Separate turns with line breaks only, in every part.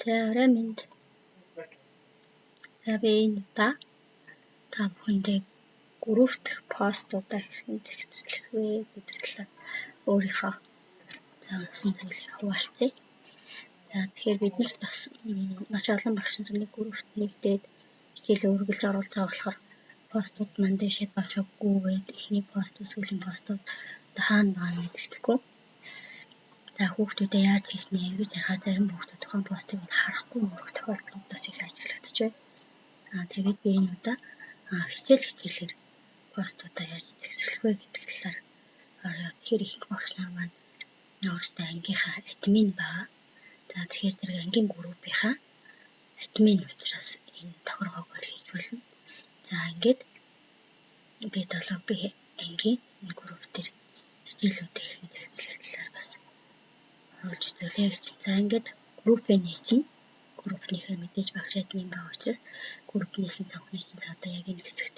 За орой минь. За би энэ удаа та бүхэндээ group дэх постуудаа хэрхэн зэгцлэх вэ гэдэг талаар өөрийнхөө заасан зүйлийг хуваалцъя. За тэгэхээр бид нарт бас маш олон багш нар нэг group т нэгдээд хичээлээ үргэлж оруулж байгаа болохоор постууд маань дээшээ доошоо гүгээд эхний пост, сүүлийн постууд одоо хаана байгаа нь мэддэхгүй. За хүүхдүүдээ яаж хийснээ эргэж харахаар зарим хүүхдүүд тухайн постыг бол харахгүй өнгөрөх тохиолдол бас их ажиглагдаж байна. Тэгээд би энэ удаа хичээл хичээлээр постуудаа яаж зэгцлэх вэ гэдэг талаар орё. Тэгэхээр их багш нар маань өөрсдөө ангийнхаа админ байгаа. За тэгэхээр зэрэг ангийн группийнхаа админ учраас энэ тохиргоог бол хийж болно. За ингээд би 7 ангийн энэ групп дээр хичээлүүдийг хэрхэн зэгцлэх талаар бас оруулж үзүүлье гэж. За ингээд группээ нээчин. Групп нэхэр мэдээж багш админ байгаа учраас групп нээсэн цонхны чинь за одоо яг энэ хэсэгт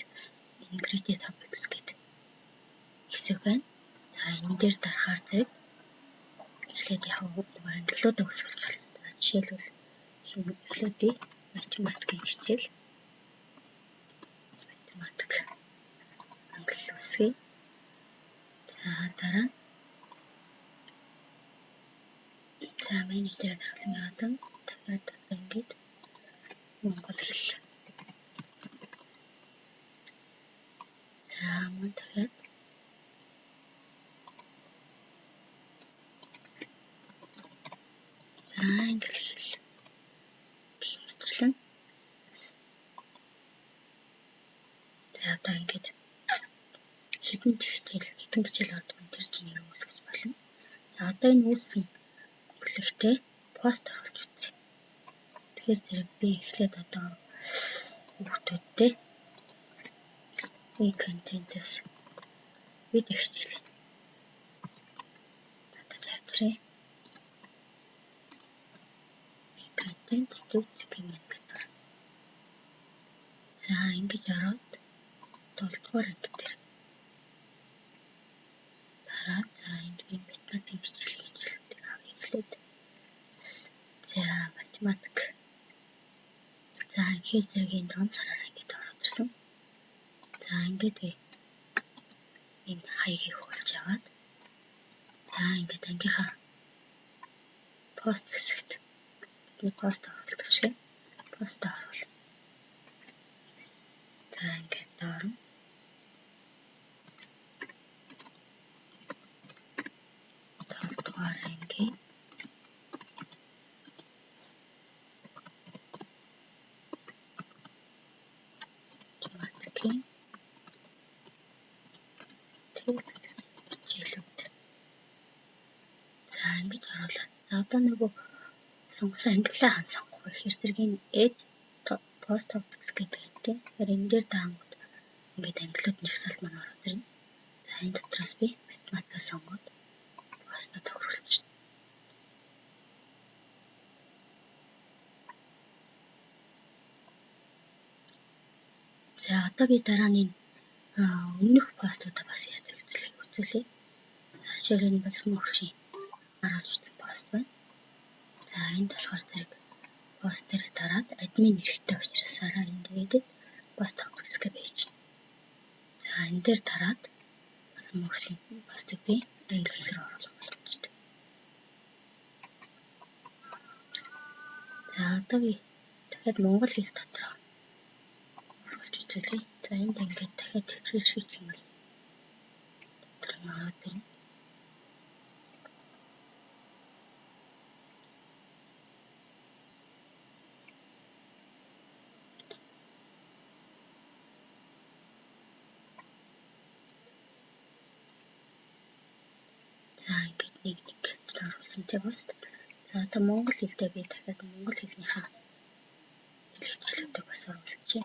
Integrated Topics гэдэг хэсэг байна. За энэ дээр дарахаар зэрэг эхлээд яг нөгөө ангиллуудаа үүсгэж болно. За жишээлбэл эхлээд би математикийн хичээл математик англи үүсгэе. За дараа нь за менежерээ дарахлын гадна дахиад одоо ингээд монгол хэл. За мөн дахиад за англи хэл гэх мэтчлэн. За одоо ингээд хэдэн хичээл ордог нь тэр чинь үүсгэж болно. За одоо энэ үүссэн бүлэгтээ пост оруулж үзье. Тэгэхээр зэрэг би эхлээд одоо хүүхдүүдтэй e-content-ээс видео хичээлээ татаж авчиръя. E-content гэмээр гэдэг. За ингэж ороод 7 дугаар анги дээр дараад за энд би математикийн хичээл хичээлүүдийг авъя эхлээд. За математик. За ингээд зэрэг энэ он сараар ингээд ороод ирсэн. За ингээд би энэ хаягийг хуулж аваад за ингээд ангийнхаа пост хэсэгт бидний пост оруулдаг шиг пост оруулна. За ингээд доор нь 7 дугаар ангийн математикийн хичээлүүд. За ингэж оруулаад. За одоо нөгөө сонгосон ангиллаа хаан сонгох вэ гэхээр зэрэг энэ add post topics гэдэг тийм. Тэгэхээр энэ дээр даангууд ингээд ангиллууд нь жагсаалт маань ороод ирнэ. За энэ дотроос би математикаа сонгоод постоо тохируулчихна. За одоо би дараа нь өмнөх постуудаа бас яаж зэгцлэхийг үзүүлье. За жишээлбэл энэ Балармаа өгшийн оруулж ирсэн пост байна. За энд болохоор зэрэг пост дээр дараад админ эрэхтэй учраас араа энд тэгээд пост topics гэж байж. За энэ дээр дараад Балармаа өгшийн постыг би англи хэл рүү оруулах боломжтой. За одоо би дахиад монгол хэл дотор оруулж үзүүлье. За энд ингээд дахиад refresh хийх юм бол дотор нь ороод ирнэ. За ингээд нэг нэг оруулсан тий пост. За одоо монгол хэлдээ би дахиад монгол хэлнийхаа хэл хичээлүүдийг бас оруулчихъя.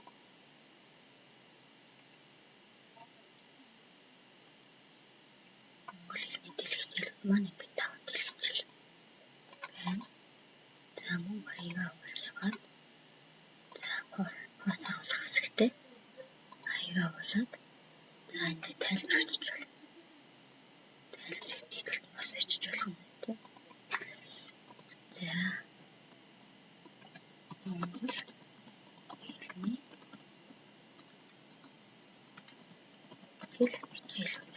Монгол хэлний дэлгэх хичээлүүд маань ингээд 5 дэлгэх хичээл байна. За мөн хаягаа хуулж аваад за пост оруулах хэсэгтээ хаягаа хуулаад за энд тайлбар бичиж болно. Тайлбарыг дээдлэлт нь бас бичиж болох юм тийм. За Монгол хэлний хэл хичээлүүд.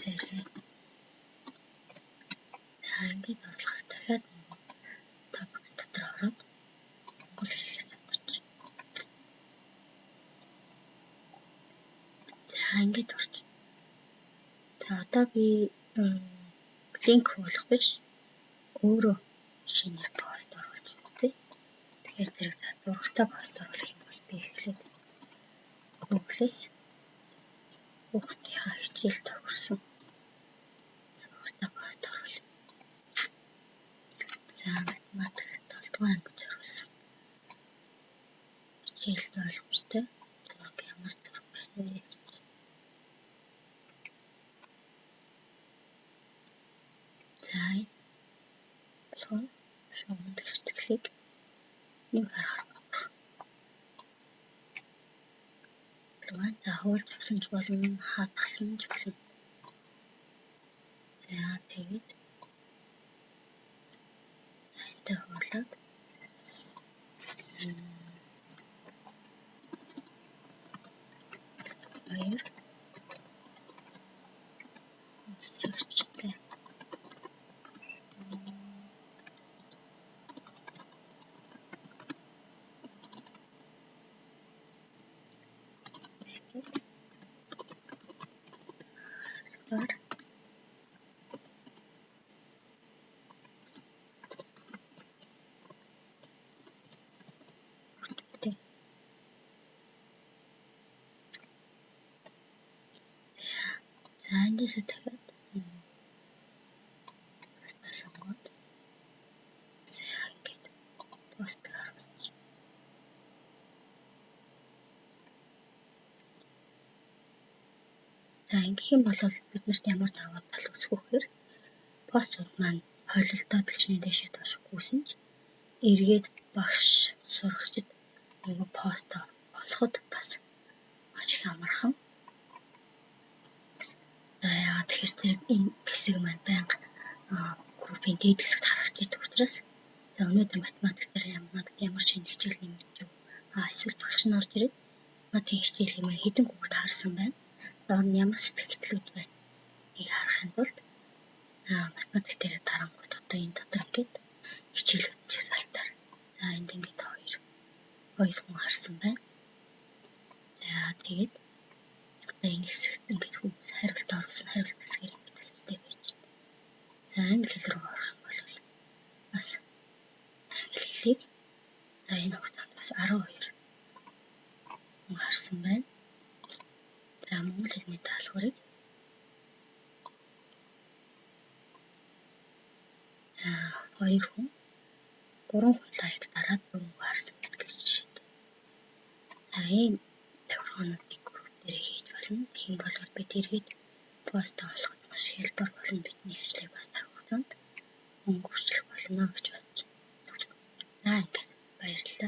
Зэрэг. За ингээд оруулахаар дахиад нөгөө topics дотор ороод монгол хэлийг сонгож. За ингээд орч. За одоо би линк хуулах биш, өөрөө шинээр пост оруулж үзье. Тэгэхээр зэрэг за зурагтай пост оруулах юм бол би эхлээд Google-ээс хүүхдийнхаа хичээл тохирсон зурагтай пост оруулъя. За математик 7 дугаар ангид зориулсан хичээлд ойлгомжтой зураг ямар зураг байна вэ гэж. За энэ болохоор шугамн тэгшитгэлийг нэг аргаар бодох. За хуулж авсан ч болно, хадгалсан ч болно. За тэгээд за энтэй хуулаад хоёр өсөгчтэй бар За эндээсээ дахиад постоо сонгоод за ингээд постыг харуулчих. За ингэх юм бол бид нарт ямар давуу тал үүсэх вэ гэхээр постууд маань холилдоод элчний дээшээ доош гүйсэн ч эргээд багш сурагчид нөгөө постоо олоход бас маш их амархан. За яагаад тэгэхээр зэрэг энэ хэсэг маань байнга группийн дээд хэсэгт харагдаж учраас за өнөөдөр математик дээр ямар шинэ хичээл нэмэгдэж вэ? Эсвэл багш нь орж ирээд математикийн хичээлийг маань хэдэн хүүхэд харсан байна? Доор нь ямар сэтгэгдлүүд байна? Ийг харахын тулд математик дээр дарангуут одоо энэ дотор ингээд хичээлүүд жагсаалтаар за энд ингээд хоёр хүн харсан байна. За тэгээд одоо энэ хэсэгт ингээд хүмүүс хариулт оруулсан хариулт хэсгээр ингээд хэсэгтэй байж байна. За англи хэл рүү орох юм бол бас англи хэлийг за энэ хугацаанд бас 12 хүн харсан байна. За монгол хэлний даалгаврыг за 2 хүн 3 хүн лайк дараад 4 хүн харсан байна гэж жишээтэй. За ийм тохиргоонуудыг групп дээр хийж болно. Тэгэх юм бол бид эргээд пост олоход маш хялбар болно. Бидний ажлыг бас цаг хугацаанд өнгөрчлөх болно гэж бодож байна. За ингээд баярлалаа.